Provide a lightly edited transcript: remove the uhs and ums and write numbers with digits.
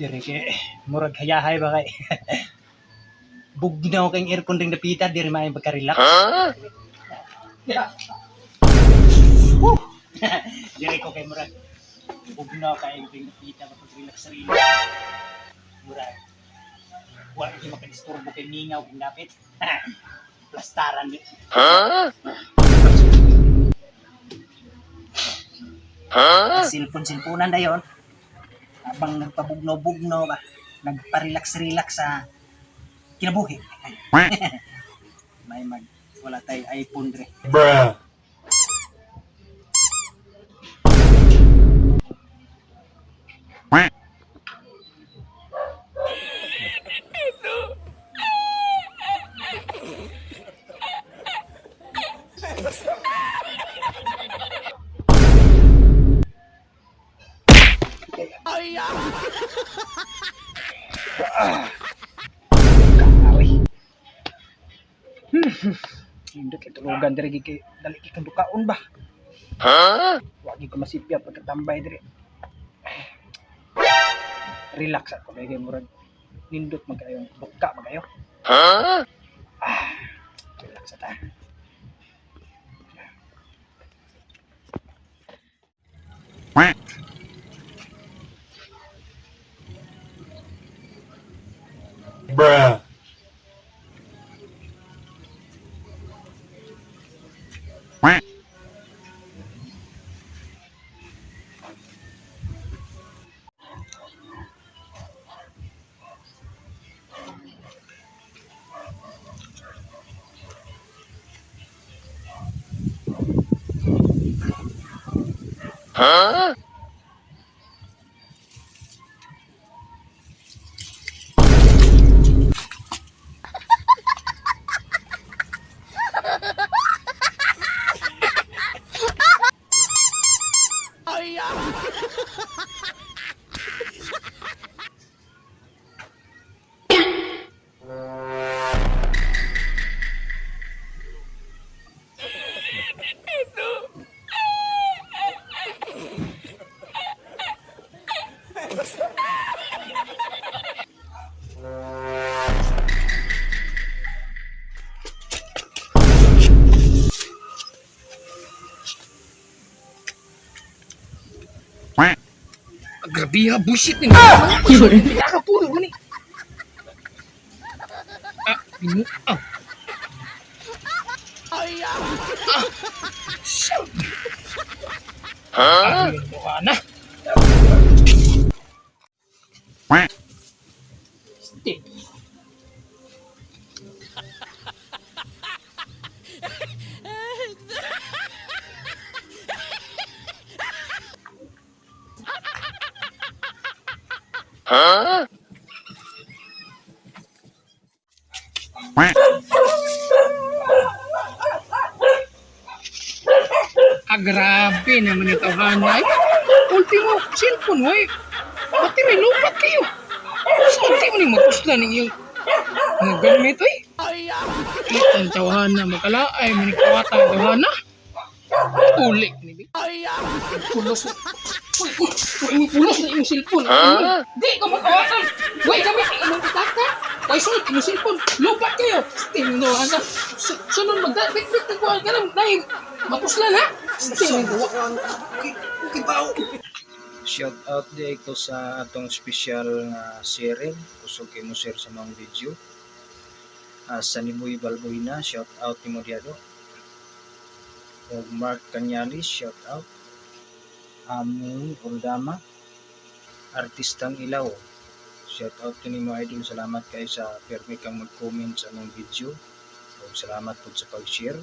Diri kay murag hayahay ba kay bugnaw kay aircon ring dapita diri maayong pagka-relax. Yeah. Woo! Diri ko kay murag bugnaw kay ring dapita mapag-relax sarili. Murag wa di makadisturbo kay mingaw kung dapit. Plastaran di. Silpon-silponan dayon. Habang nagpabugno-bugno ba, nagpa-relax-relax sa kinabuhi. May mag wala tay iPhone dre. Bruh. Kaoy. Hindi kay tulugan diri kay dali kay kang dukaon ba. Wa gyud ko masipya pagkatambay diri. Relax ako kay murag nindot man kayo, buka man kayo. Ah, relax ta. Bruh. Grabe ha, bullshit ni. Nakapuro man ni. Ah, binu ah. Ah. Shoot. Ah, mukha na. Stick. Ah, grabe naman ito, Hanay. Ultimo, cellphone, way. Pati may lupat kayo. Sulti mo ni magkuslan ng iyong mga gamit, ay. Ang tawhana, magkalaay, manikawata ang tawhana. Uli, ni Bi. Pulos na. Uy, uy, uy, pulos na iyong cellphone. Di ka makawatan. Way, gamit ang imong pitaka. Way, sulod imong cellphone. Lupat kayo. Tingno, ano. Sunod, magdabit-bit na kuha ka lang. Dahil, mapuslan, ha? Tingno, Shout out di ko sa atong special nga sharing. Kusog kay mo share sa mga video. Sa Niboy Balboina, shout out nimo diado. Og Mark Canyalis, shout out. Ami Oldama, artistang Ilaw. Shout out nimo, idol. Salamat kay sa permi kang mag-comment sa among video. Og salamat pud sa pag-share.